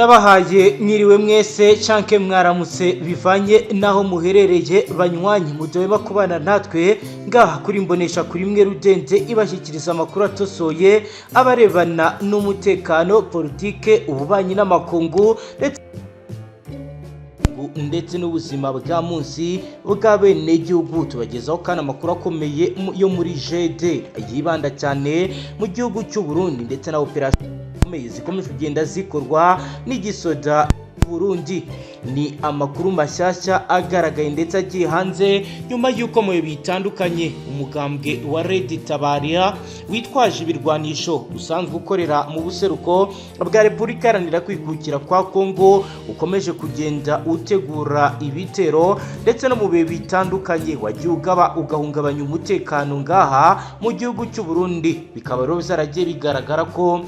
Ndabahaye mwiriwe mwese canke mwaramutse, bivanye naho muherereye. Banywanyi mudahwema kubana natwe ngaha kuri Mbonesha kuri mwe rudende ibashyikiriza amakuru atosoye abarebana n'umutekano, politike, ububanyi n'amakungu ndetse n'ubuzima bwa munsi bwa bene gihugu. Tubagezaho kandi amakuru akomeye yo muri jede yibanda cyane mu gihugu cy'u Burundi ndetse na operasiyo zikomeye zikomeje kugenda zikorwa n'igisoda Burundi. Ni amakuru mashyashya agaragaye ndetse agiye hanze nyuma y'uko mu bihe bitandukanye umugambwe wa Red Tabara witwaje ibirwanisho usanzwe ukorera mu buseruko bwa Repubulika Iharanira Kwikukira kwa Kongo ukomeje kugenda utegura ibitero, ndetse no mu bihe bitandukanye wagiye ugaba ugahungabanya umutekano ngaha mu gihugu cy'u Burundi. Bikaba rero byaragiye bigaragara ko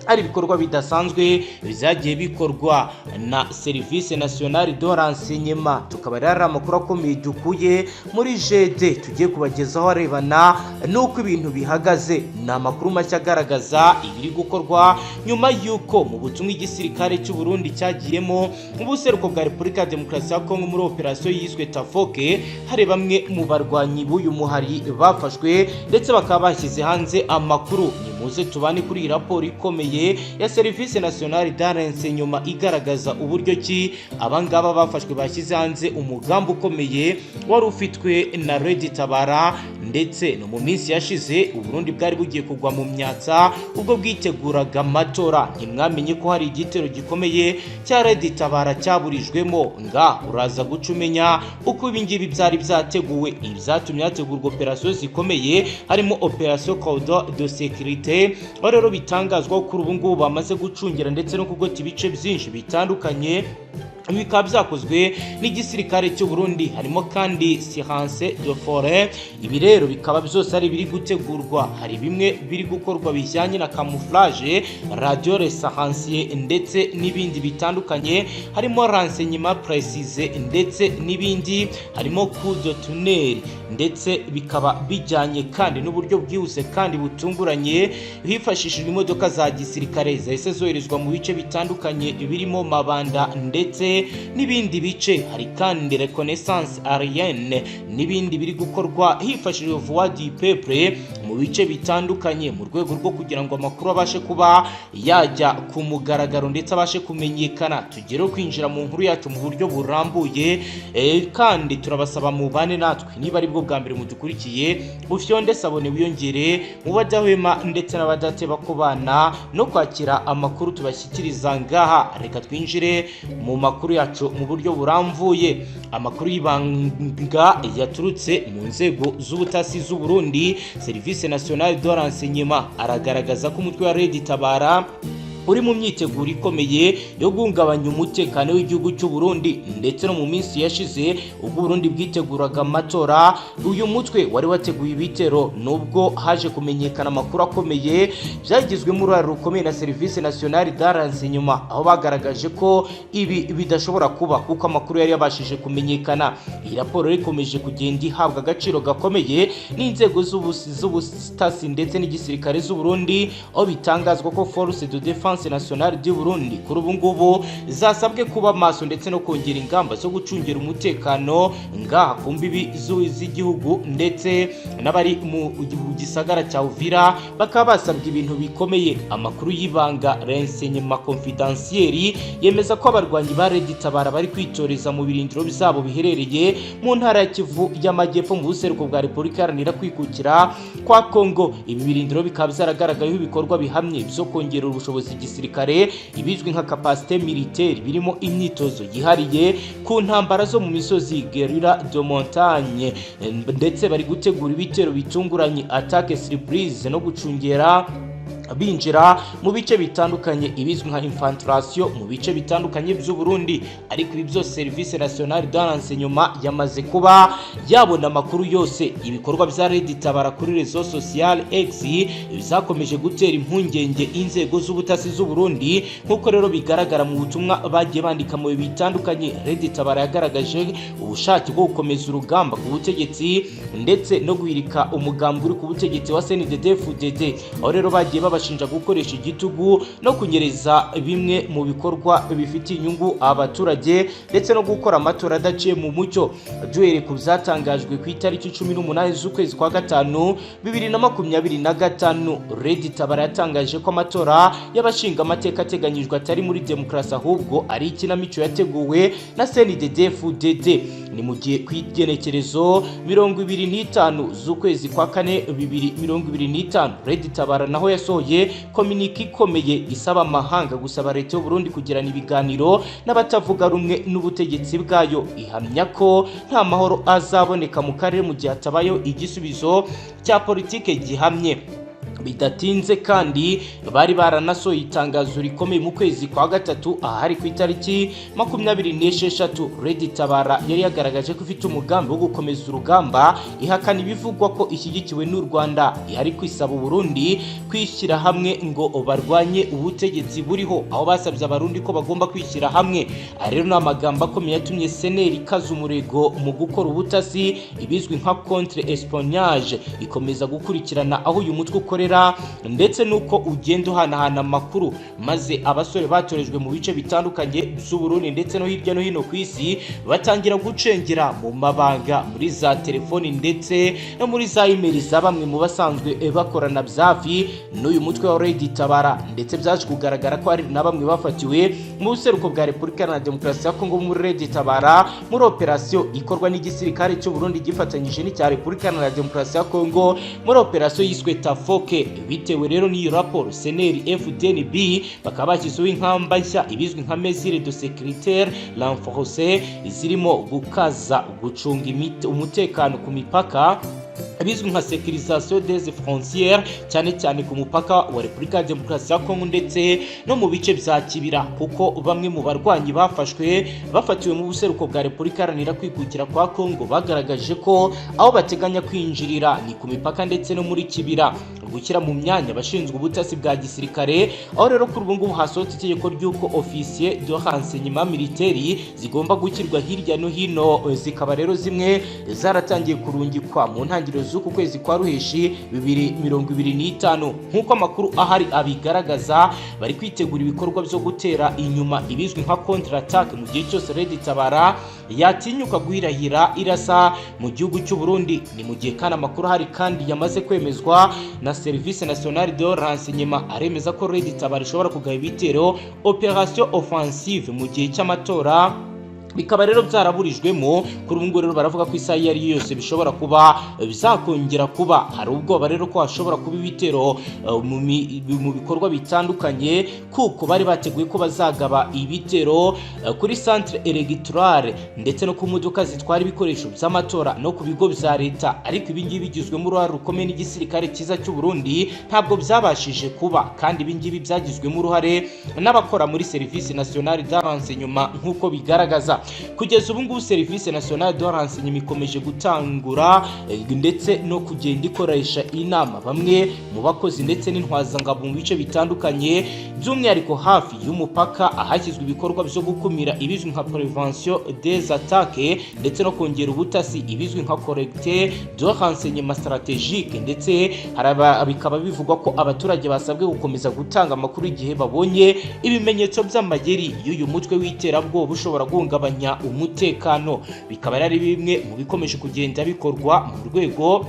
ari ibikorwa bidasanzwe byagiye bikorwa na Service Nationale de Renseignement. Tukaba rero ari amakuru akomeye dukuye muri jede tugiye kubagezaho arebana n'uko ibintu bihagaze. Ni amakuru mashya agaragaza ibiri gukorwa nyuma y'uko mu butumwa igisirikare cy'u Burundi cyagiyemo mu buseruko bwa Repubulika ya Demokarasi ya Kongo muri operasiyo yiswe Tafoke, hari bamwe mu barwanyi b'uyu muhari bafashwe ndetse bakaba bashyize hanze amakuru. Nimuze tubane kuri iyi raporo ikomeye ya Service Nationale de Renseignement igaragaza uburyo ki abangaba bafashwe bashyize hanze umugambi ukomeye wari ufitwe na Red Tabara. Ndetse no mu minsi yashize Uburundi bwari bugiye kugwa mu myatsa ubwo bwiteguraga amatora, ntimwamenye ko hari igitero gikomeye cya Red Tabara cyaburijwemo. Nga uraza guca umenya uko ibi ngibi byari byateguwe, ibyatumye hategurwa operasiyo zikomeye harimo operasiyo cordon de sécurité, aho rero bitangazwa kuri ubu ngubu bamaze gucungira ndetse no kugota ibice byinshi bitandukanye. Ibi bikaba byakozwe n'igisirikare cy'u Burundi. Harimo kandi silence de forêt. Ibi rero bikaba byose ari ibiri gutegurwa. Hari bimwe biri gukorwa bijyanye na camouflage, radio reconnaissance ndetse n'ibindi bitandukanye, harimo renseignement précise ndetse n'ibindi, harimo coup de tonnerre, ndetse bikaba bijyanye kandi n'uburyo bwihuse kandi butunguranye hifashishijwe imodoka za gisirikare zahise zoherezwa mu bice bitandukanye birimo Mabanda ndetse n'ibindi bice. Hari kandi reconnaissance aérienne n'ibindi biri gukorwa hifashishijwe Voix du Peuple mu bice bitandukanye, mu rwego rwo kugira ngo amakuru abashe kuba yajya ku mugaragaro ndetse abashe kumenyekana. Tugere kwinjira mu nkuru yacu mu buryo burambuye, kandi turabasaba mubane natwe. Niba ari bwo bwa mbere mudukurikiye, ufyonde s'abonner, wiyongere mu badahwema ndetse n'abadateba kubana no kwakira amakuru tubashyikiriza ngaha. Reka twinjire mu makuru yacu mu buryo burambuye. Amakuru y'ibanga yaturutse mu nzego z'ubutasi z'u Burundi, Service Nationale de Renseignement, aragaragaza ko umutwe wa Red Tabara uri mu myiteguro ikomeye yo guhungabanya umutekano w'igihugu cy'u Burundi. Ndetse no mu minsi yashize ubwo Burundi bwiteguraga amatora, uyu mutwe wari wateguye ibitero. Nubwo haje kumenyekana amakuru akomeye byagizwemo uruhare rukomeye na Service Nationale de Renseignement, aho bagaragaje ko ibi bidashobora kuba kuko amakuru yari yabashije kumenyekana. Iyi raporo ikomeje kugenda ihabwa agaciro gakomeye n'inzego z'ubutasi ndetse n'igisirikare z'u Burundi, aho bitangazwa ko Force de Défense Nationale du Burundi kuri ubu ngubu zasabwe kuba maso ndetse no kongera ingamba zo gucungira umutekano ngaha ku mbibi z'igihugu, ndetse n'abari mu gisagara cya Uvira bakaba basabwa ibintu bikomeye. Amakuru y'ibanga, renseignement confidentiel, yemeza ko abarwanyi ba Red Tabara bari kwitoreza mu birindiro byabo biherereye mu ntara ya Kivu y'Amajyepfo, mu buseruko bwa Repubulika Iharanira Kwikukira kwa Kongo. Ibi birindiro bikaba byaragaragayeho ibikorwa bihamye byo kongerera ubushobozi gisirikare, ibizwi nka capacité militaire, birimo imyitozo yihariye ku ntambara zo mu misozi, guérilla de montagne, ndetse bari gutegura ibitero bitunguranye, attaque surprise, no gucungera binjira mu bice bitandukanye, ibizwi nka infiltration mu bice bitandukanye by'u Burundi. Ariko ibi byose Service Nationale de Renseignement yamaze kuba yabona amakuru yose. Ibikorwa bya Red Tabara kuri réseau social X bizakomeje gutera impungenge inzego z'ubutasi z'u Burundi, nk'uko rero bigaragara mu butumwa bagiye bandika mu bihe bitandukanye. Red Tabara yagaragaje ubushake bwo gukomeza urugamba ku butegetsi ndetse no guhirika umugambi uri ku butegetsi wa CNDD-FDD, aho rero bagiye babashyira Babashinja gukoresha igitugu no kunyereza bimwe mu bikorwa bifitiye inyungu abaturage, ndetse no gukora amatora adaciye mu mucyo. Duhereye ku byatangajwe ku itariki 18 z'ukwezi kwa gatanu 2025, Red Tabara yatangaje ko amatora y'abashinga amateka ateganyijwe atari muri demokarasi, ahubwo ari ikinamico yateguwe na CNDD-FDD. Ni mu gihe ku igenekerezo 25 z'ukwezi kwa kane 2025, Red Tabara naho yasohoye communiqué ikomeye isaba amahanga gusaba leta y'u Burundi kugirana ibiganiro n'abatavuga rumwe n'ubutegetsi bwayo, ihamya ko nta mahoro azaboneka mu karere mu gihe hatabayeho igisubizo cya politike gihamye. Bidatinze kandi bari baranasohoye itangazo rikomeye mu kwezi kwa gatatu, ahari ku itariki 26. Red Tabara yari yagaragaje ko ifite umugambi wo gukomeza urugamba, ihakana ibivugwa ko ishyigikiwe n'u Rwanda, ihari kwisaba Burundi kwishyira hamwe ngo barwanye ubutegetsi buriho, aho basabye Abarundi ko bagomba kwishyira hamwe. Aha rero ni amagambo akomeye yatumye CNL ikaza umurego mu gukora ubutasi, ibizwi nka contre espionnage, ikomeza gukurikirana aho uyu mutwe ukorera ndetse n'uko ugenda uhanahana amakuru, maze abasore batorejwe mu bice bitandukanye by'u Burundi ndetse no hirya no hino ku isi batangira gucengera mu mabanga muri za telefoni ndetse no muri za email za bamwe mu basanzwe bakorana byafi n'uyu mutwe wa Red Tabara. Ndetse byaje kugaragara ko hari na bamwe bafatiwe mu buseruko bwa Repubulika Iharanira Demokarasi ya Kongo muri Red Tabara, muri operasiyo ikorwa n'igisirikare cy'u Burundi gifatanyije n'icya Repubulika Iharanira Demokarasi ya Kongo, muri operasiyo yiswe Tafoke. Bitewe rero n'iyo raporo, CNL FDNB bakaba bashyizeho inkamba nshya, ibizwi nka mesure de sécurité renforcée, zirimo gukaza gucunga umutekano ku mipaka, bizwi nka sécurisation des frontières, cyane cyane ku mupaka wa Repubulika ya Demokarasi ya Kongo ndetse no mu bice bya Kibira, kuko bamwe mu barwanyi bafashwe bafatiwe mu buseruko bwa Repubulika Iharanira Kwikukira kwa Kongo bagaragaje ko aho bateganya kwinjirira ni ku mipaka ndetse no muri Kibira. Gushyira mu myanya abashinzwe ubutasi bwa gisirikare, aho rero kuri ubu ngubu hasohotse itegeko ry'uko officier de renseignement militaire zigomba gushyirwa hirya no hino, zikaba rero zimwe zaratangiye kurungikwa mu ntangiriro z'uku kwezi kwa ruheshi 2025. Nk'uko amakuru ahari abigaragaza, bari kwitegura ibikorwa byo gutera inyuma, ibizwi nka contre attaque, mu gihe cyose Red Tabara yatinyuka guhirahira irasa mu gihugu cy'u Burundi. Ni mu gihe kandi amakuru ahari kandi yamaze kwemezwa na Service National de Renseignement aremeza ko Red Tabara ishobora kugaba ibitero, operation offensive, mu gihe cy'amatora, bikaba rero byaraburijwemo. Kuri ubu ngubu rero baravuga ko isaha iyo ari yo yose bishobora kuba bizakongera kuba. Hari ubwoba rero ko hashobora kuba ibitero mu bikorwa bitandukanye, kuko bari bateguye ko bazagaba ibitero kuri centre électorale ndetse no ku modoka zitwara ibikoresho by'amatora no ku bigo bya leta. Ariko ibi ngibi bigizwemo uruhare rukomeye n'igisirikare cyiza cy'u Burundi, ntabwo byabashije kuba, kandi ibi ngibi byagizwemo uruhare n'abakora muri Service Nationale de Renseignement. Nk'uko bigaragaza, kugeza ubu ngubu Service Nationale de Renseignement ikomeje gutangura ndetse no kugenda ikoresha inama bamwe mu bakozi ndetse n'intwazangabo mu bice bitandukanye, by'umwihariko hafi y'umupaka, ahashyizwe ibikorwa byo gukumira, ibizwi nka prévention des attaques, ndetse no kongera ubutasi, ibizwi nka collecte de renseignement stratégique. Ndetse bikaba bivugwa ko abaturage basabwe gukomeza gutanga amakuru igihe babonye ibimenyetso by'amayeri y'uyu mutwe w'iterabwoba ushobora guhungabanya umutekano. Bikaba ari bimwe mu bikomeje kugenda bikorwa mu rwego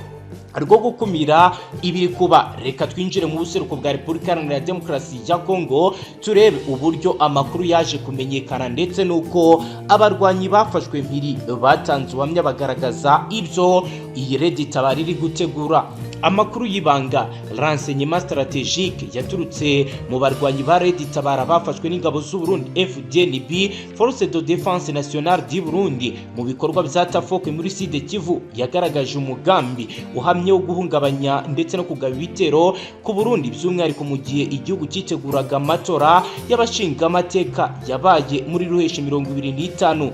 rwo gukumira ibiri kuba. Reka twinjire mu buseruko bwa Repubulika Iharanira Demokarasi ya Kongo, turebe uburyo amakuru yaje kumenyekana ndetse n'uko abarwanyi bafashwe mpiri batanze ubuhamya bagaragaza ibyo iyi Red Tabara iri gutegura. Amakuru y'ibanga, renseignement stratégique, yaturutse mu barwanyi ba Red Tabara bafashwe n'ingabo z'u Burundi FDNB, Force de Défense Nationale du Burundi, mu bikorwa bya Tafoke muri Sud Kivu, yagaragaje umugambi uhamye wo guhungabanya ndetse no kugaba ibitero ku Burundi, by'umwihariko mu gihe igihugu cyiteguraga amatora y'abashingamateka yabaye muri ruheshi 25.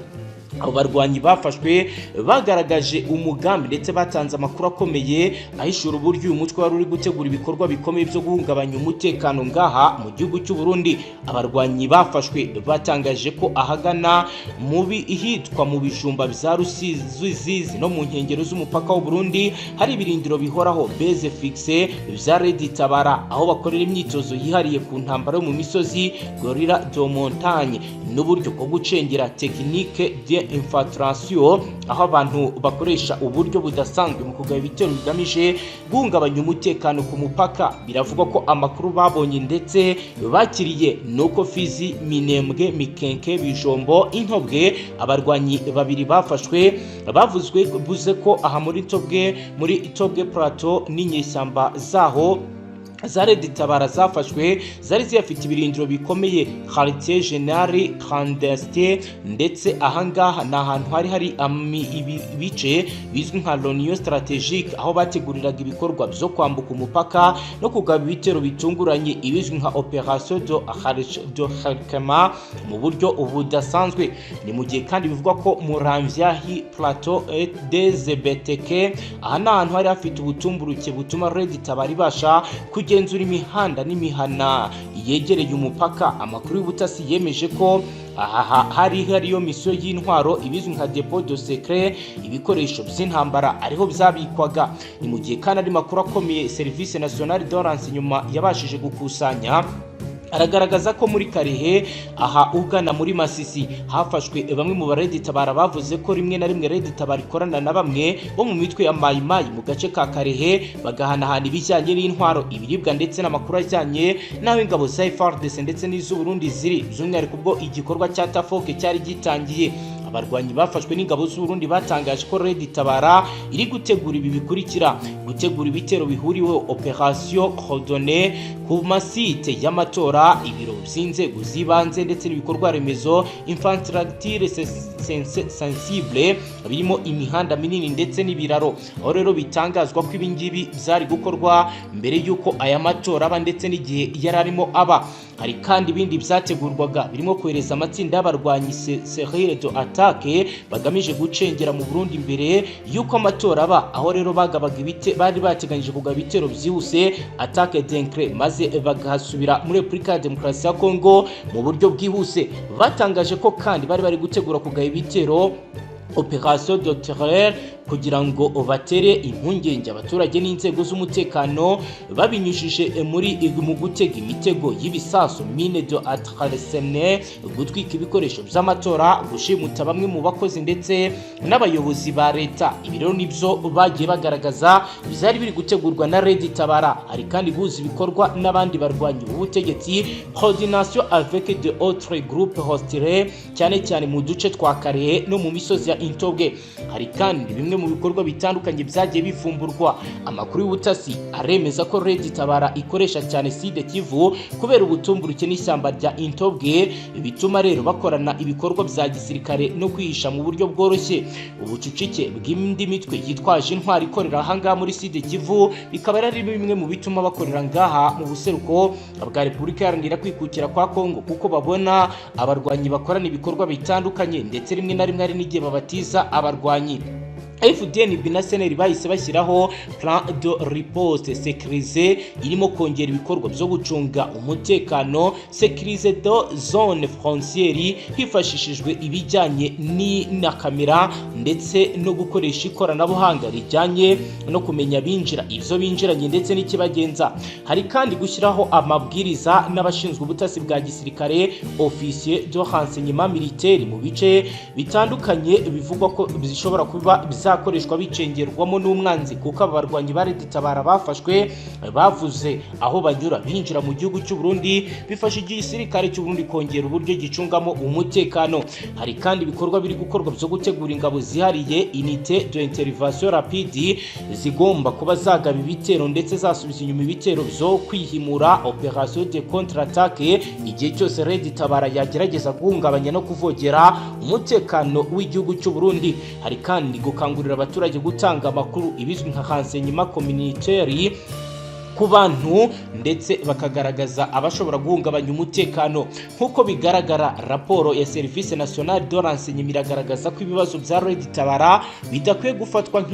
Abo barwanyi bafashwe bagaragaje umugambi ndetse batanze amakuru akomeye ahishura uburyo uyu mutwe wari uri gutegura ibikorwa bikomeye byo guhungabanya umutekano ngaha mu gihugu cy'u Burundi. Abarwanyi bafashwe batangaje ko ahagana mu hitwa mu bijumba bya Rusizi no mu nkengero z'umupaka w'u Burundi hari ibirindiro bihoraho, base fixe, bya Red Tabara, aho bakorera imyitozo yihariye ku ntambara yo mu misozi, guérilla de montagne, n'uburyo bwo gucengera, technique d'infiltration, aho abantu bakoresha uburyo budasanzwe mu kugaba ibitero bigamije guhungabanya umutekano ku mupaka. Biravugwa ko amakuru babonye ndetse bakiriye nuko Fizi, Minembwe, Mikenke, Bijombo, Intobwe, abarwanyi babiri bafashwe bavuzwe buze ko aha muri Tobwe Plateau n'inyeshyamba zaho za Red Tabara zafashwe zari ziyafite ibirindiro bikomeye, quartier général clandestin, ndetse ahangaha ni ahantu hari ibice bizwi nka réunion stratégique, aho bateguriraga ibikorwa byo kwambuka umupaka no kugaba ibitero bitunguranye, ibizwi nka opération de Harkema mu buryo budasanzwe. Ni mu gihe kandi bivugwa ko Muramvyahi, Plateau des Beteke, aha ni ahantu hari hafite ubutumburuke butuma Red Tabara ibasha kugenzura imihanda n'imihana yegereye umupaka. Amakuru y'ubutasi yemeje ko aha hari hariyo mission y'intwaro, ibizwi nka dépôt de secret, ibikoresho by'intambara ariho byabikwaga. Ni mu gihe kandi andi makuru akomeye Service National de Renseignement yabashije gukusanya aragaragaza ko muri Karehe, aha ugana muri Masisi, hafashwe bamwe mu ba Red Tabara bavuze ko rimwe na rimwe Red Tabara ikorana na bamwe bo mu mitwe ya Mayimayi mu gace ka Karehe, bagahanahana ibijyanye n'intwaro, ibiribwa ndetse n'amakuru ajyanye n'aho ingabo za FARDC ndetse n'iz'u Burundi ziri, by'umwihariko ubwo igikorwa cya Tafoke cyari gitangiye. Abarwanyi bafashwe n'ingabo z'u Burundi batangaje ko Red Tabara iri gutegura ibi bikurikira: gutegura ibitero bihuriweho, opération coordonnée, ku ma sites y'amatora, ibiro by'inzego z'ibanze ndetse n'ibikorwa remezo, infrastructure sensible, birimo imihanda minini ndetse n'ibiraro. Aho rero bitangazwa ko ibi ngibi byari gukorwa mbere y'uko aya matora aba ndetse n'igihe yari arimo aba. Hari kandi ibindi byategurwaga birimo kohereza amatsinda y'abarwanyi, série d'attaque, bagamije gucengera mu Burundi mbere y'uko amatora aba. Aho rero bagabaga ibite bari bateganyije kugaba ibitero byihuse, attaque d'éclair, maze bagasubira muri Repubulika ya Demokarasi ya Kongo mu buryo bwihuse. Batangaje ko kandi bari bari gutegura kugaba ibitero, opération de terreur, kugira ngo batere impungenge abaturage n'inzego z'umutekano babinyujije muri mu gutega imitego y'ibisasu, mine de arsenal, gutwika ibikoresho by'amatora, gushimuta bamwe mu bakozi ndetse n'abayobozi ba leta. Ibi rero nibyo bagiye bagaragaza byari biri gutegurwa na Red Tabara. Hari kandi guhuza ibikorwa n'abandi barwanyi b'ubutegetsi, coordination avec de autres groupes hostiles, cyane cyane mu duce twa Karehe no mu misozi ya Intobwe. Hari kandi bimwe mu bikorwa bitandukanye byagiye bivumburwa. Amakuru y'ubutasi aremeza ko Red Tabara ikoresha cyane Sud Kivu kubera ubutumburuke n'ishyamba rya Intobwe, bituma rero bakorana ibikorwa bya gisirikare no kwihisha mu buryo bworoshye. Ubucucike bw'indi mitwe yitwaje intwari ikorera ahangaha muri Sud Kivu bikaba ari bimwe mu bituma bakorera ngaha mu buseruko bwa Repubulika Iharanira Kwikukira kwa Kongo, kuko babona abarwanyi bakorana ibikorwa bitandukanye, ndetse rimwe na rimwe hari n'igihe babatiza abarwanyi. FDNB na SNR bahise bashyiraho plan de riposte sécurisé, irimo kongera ibikorwa byo gucunga umutekano, sécuriser de zone frontière, hifashishijwe ibijyanye na kamera ndetse no gukoresha ikoranabuhanga rijyanye no kumenya abinjira, ibyo binjiranye ndetse n'ikibagenza. Hari kandi gushyiraho amabwiriza n'abashinzwe ubutasi bwa gisirikare, officier de renseignement militaire, mu bice bitandukanye bivugwa ko bishobora kuba bizakoreshwa bicengerwamo n'umwanzi, kuko aba barwanyi ba Red Tabara bafashwe bavuze aho banyura binjira mu gihugu cy'u Burundi, bifasha igisirikare cy'u Burundi kongera uburyo gicungamo umutekano. Hari kandi ibikorwa biri gukorwa byo gutegura ingabo zihariye, unité de intervention rapide, zigomba kuba zagaba ibitero ndetse zasubiza inyuma ibitero byo kwihimura, opération de contre-attaque, igihe cyose Red Tabara yagerageza guhungabanya no kuvogera umutekano w'igihugu cy'u Burundi. Hari kandi gukangurira abaturage gutanga amakuru, ibizwi nka renseignement communautaire. ku bantu ndetse bakagaragaza abashobora guhungabanya umutekano. Nk'uko bigaragara, raporo ya Service National de Renseignement iragaragaza ko ibibazo bya Red Tabara bidakwiye gufatwa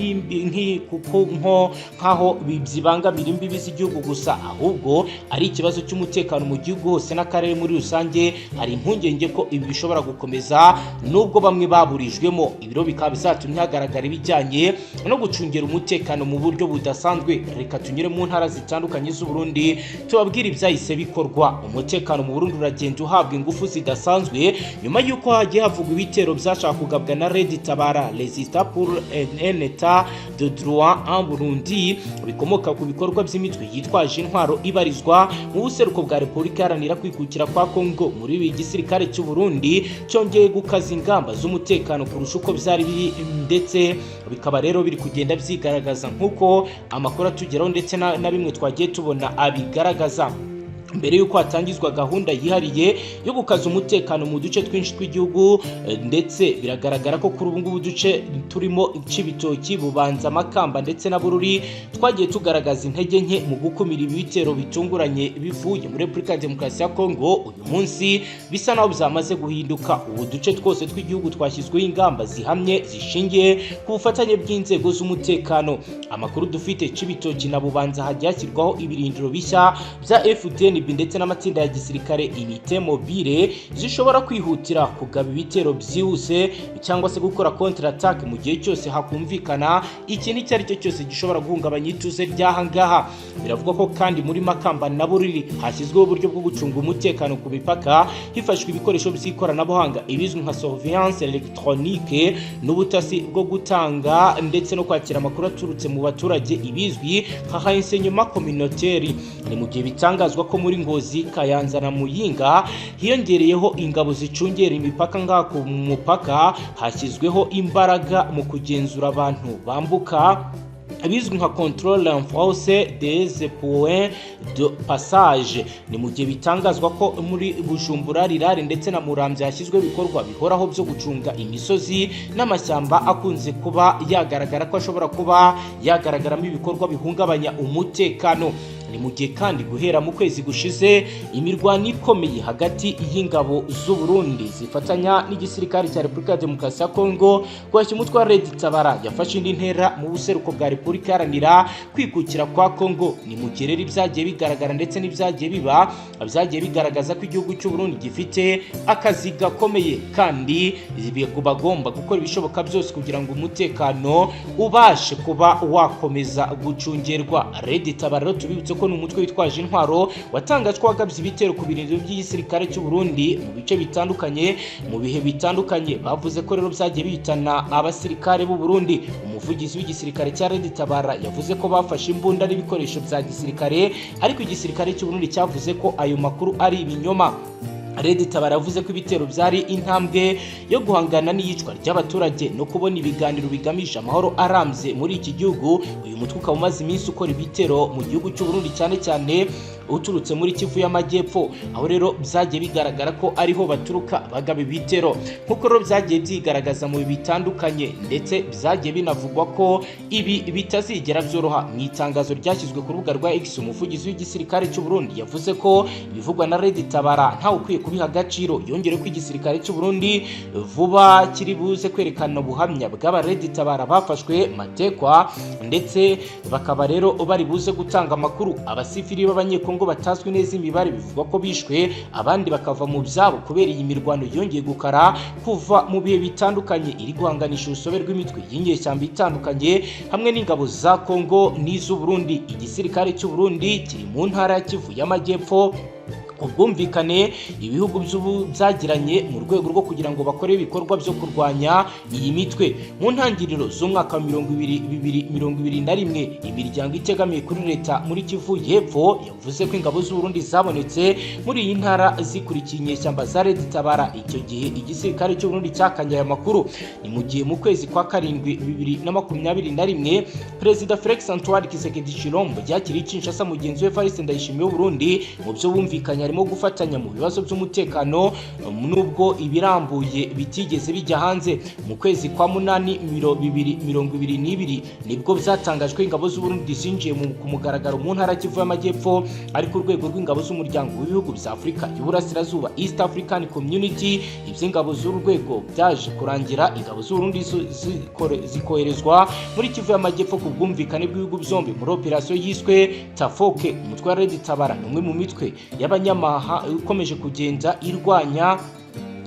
nk'aho byibangamira imbibi z'igihugu gusa, ahubwo ari ikibazo cy'umutekano mu gihugu hose n'akarere muri rusange. Hari impungenge ko ibi bishobora gukomeza nubwo bamwe baburijwemo. Ibiro bikaba bizatumye hagaragara ibijyanye no gucungira umutekano mu buryo budasanzwe. Reka tunyure mu ntara zitandukanye z'u Burundi tubabwire ibyahise bikorwa. Umutekano mu Burundi uragenda uhabwa ingufu zidasanzwe nyuma y'uko hagiye havugwa ibitero byashaka kugabwa na Red Tabara, Résistance pour un état de droit en Burundi, bikomoka ku bikorwa by'imitwe yitwaje intwaro ibarizwa mu buseruko bwa Repubulika Iharanira Kwikukira kwa Kongo. Muri ibi, igisirikare cy'u Burundi cyongeye gukaza ingamba z'umutekano kurusha uko byari biri, ndetse bikaba rero biri kugenda byigaragaza nk'uko amakuru atugeraho ndetse na bimwe twagiye tubona abigaragaza. Mbere y'uko hatangizwa gahunda yihariye yo gukaza umutekano mu duce twinshi tw'igihugu, ndetse biragaragara ko kuri ubu ngubu uduce turimo Cibitoki, Bubanza, Makamba ndetse na Bururi twagiye tugaragaza intege nke mu gukumira ibitero bitunguranye bivuye muri Repubulika ya Demokarasi ya Kongo, uyu munsi bisa naho byamaze guhinduka. Ubu duce twose tw'igihugu twashyizweho ingamba zihamye zishingiye ku bufatanye bw'inzego z'umutekano. Amakuru dufite, Cibitoki na Bubanza hagiye hashyirwaho ibirindiro bishya bya FDNB ndetse n'amatsinda ya gisirikare, unité mobile, zishobora kwihutira kugaba ibitero byihuse cyangwa se gukora contre attaque mu gihe cyose hakumvikana ikintu icyo ari cyo cyose gishobora guhungabanya ituze ry'aha ngaha. Biravugwa ko kandi muri Makamba na Bururi hashyizweho uburyo bwo gucunga umutekano ku mipaka hifashishwa ibikoresho by'ikoranabuhanga, ibizwi nka surveillance électronique, n'ubutasi bwo gutanga ndetse no kwakira amakuru aturutse mu baturage, ibizwi nka renseignement communautaire. Ni mu gihe bitangazwa ko muri Ngozi, Kayanza na Muyinga hiyongereyeho ingabo zicungera imipaka. Ngaha ku mupaka hashyizweho imbaraga mu kugenzura abantu bambuka, bizwi nka contrôle renforcé des points de passage. Ni mu gihe bitangazwa ko muri Bujumbura Rirare ndetse na Muramvya hashyizweho ibikorwa bihoraho byo gucunga imisozi n'amashyamba akunze kuba yagaragara ko ashobora kuba yagaragaramo ibikorwa bihungabanya umutekano. Ni mu gihe kandi guhera mu kwezi gushize imirwano ikomeye hagati y'ingabo z'u Burundi zifatanya n'igisirikare cya Repubulika ya Demokarasi ya Kongo guhashya umutwe wa Red Tabara yafashe indi ntera mu buseruko bwa Repubulika Iharanira Kwikukira kwa Kongo. Ni mu gihe rero ibyagiye bigaragara ndetse n'ibyagiye biba byagiye bigaragaza ko igihugu cy'u Burundi gifite akazi gakomeye kandi bagomba gukora ibishoboka byose kugira ngo umutekano ubashe kuba wakomeza gucungerwa. Red Tabara rero tubibutse ko ni umutwe witwaje intwaro watangajwe wagabye ibitero ku birindiro by'igisirikare cy'u Burundi mu bice bitandukanye mu bihe bitandukanye. Bavuze ko rero byagiye bihitana abasirikare b'u Burundi. Umuvugizi w'igisirikare cya Red Tabara yavuze ko bafashe imbunda n'ibikoresho bya gisirikare, ariko igisirikare cy'u Burundi cyavuze ko ayo makuru ari ibinyoma. Red Tabara yavuze ko ibitero byari intambwe yo guhangana n'iyicwa ry'abaturage no kubona ibiganiro bigamije amahoro arambye muri iki gihugu. Uyu mutwe ukaba umaze iminsi ukora ibitero mu gihugu cy'u Burundi, cyane cyane uturutse muri Kivu y'Amajyepfo, aho rero byagiye bigaragara ko ariho baturuka bagaba ibitero, nk'uko rero byagiye byigaragaza mu bihe bitandukanye, ndetse byagiye binavugwa ko ibi bitazigera byoroha. Mu itangazo ryashyizwe ku rubuga rwa X, umuvugizi w'igisirikare cy'u Burundi yavuze ko ibivugwa na Red Tabara ntawe ukwiye kubiha agaciro. Yongere ko igisirikare cy'u Burundi vuba kiri buze kwerekana ubuhamya bw'aba Red Tabara bafashwe matekwa, ndetse bakaba rero bari buze gutanga amakuru. Abasivili b'Abanyekongo batazwi neza imibare bivugwa ko bishwe, abandi bakava mu byabo kubera iyi mirwano yongeye gukara kuva mu bihe bitandukanye, iri guhanganisha urusobe rw'imitwe y'inyeshyamba itandukanye hamwe n'ingabo za Kongo n'iz'u Burundi. Igisirikare cy'u Burundi kiri mu ntara ya Kivu y'Amajyepfo ubwumvikane ibihugu by'ubu byagiranye mu rwego rwo kugira ngo bakore ibikorwa byo kurwanya iyi mitwe. Mu ntangiriro z'umwaka wa 2021, imiryango itegamiye kuri leta muri Kivu y'Epfo yavuze ko ingabo z'u Burundi zabonetse muri iyi ntara zikurikiye inyeshyamba za Red Tabara. Icyo gihe igisirikare cy'u Burundi cyakanye aya makuru. Ni mu gihe mu kwezi kwa karindwi 2021, Perezida Felix Antoine Tshisekedi Tshilombo yakiriye Kinshasa mugenzi we Evariste Ndayishimiye w'u Burundi. Mu byo bumvikanye barimo gufatanya mu bibazo by'umutekano, nubwo ibirambuye bitigeze bijya hanze. Mu kwezi kwa munani 2022 nibwo byatangajwe ingabo z'u Burundi zinjiye ku mugaragaro mu ntara Kivu y'Amajyepfo, ariko urwego rw'ingabo z'umuryango w'ibihugu bya Afurika y'Uburasirazuba, East African Community, iby'ingabo z'uru rwego byaje kurangira ingabo z'u Burundi zikoherezwa muri Kivu y'Amajyepfo ku bwumvikane bw'ibihugu byombi muri operasiyo yiswe Tafoke. Umutwe wa Red Tabara ni umwe mu mitwe y'abanyamaha ikomeje kugenda irwanya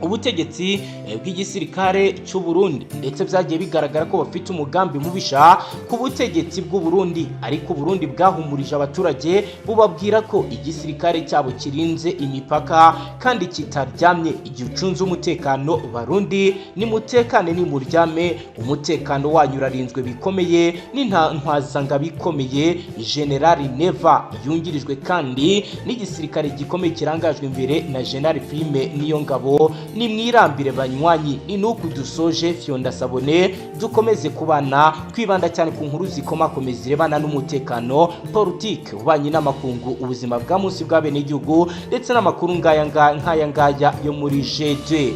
ubutegetsi bw'igisirikare cy'u Burundi, ndetse byagiye bigaragara ko bafite umugambi mubisha ku butegetsi bw'u Burundi. Ariko Burundi bwahumurije abaturage, bubabwira ko igisirikare cyabo kirinze imipaka kandi kitaryamye. Igihe ucunze umutekano, Barundi nimutekane, nimuryame, umutekano wanyu urarinzwe bikomeye n'intwazangabo ikomeye General Neva, yungirijwe kandi n'igisirikare gikomeye kirangajwe imbere na General Prime Niyongabo. Nimwirambire banywanyi, ni nuku dusoje. Fyonda s'abonner, dukomeze kubana, twibanda cyane ku nkuru zikomakomeza zirebana n'umutekano, politike, ububanyi n'amakungu, ubuzima bwa munsi bwa benegihugu, ndetse n'amakuru ngaya nk'aya ngaya yo muri G2.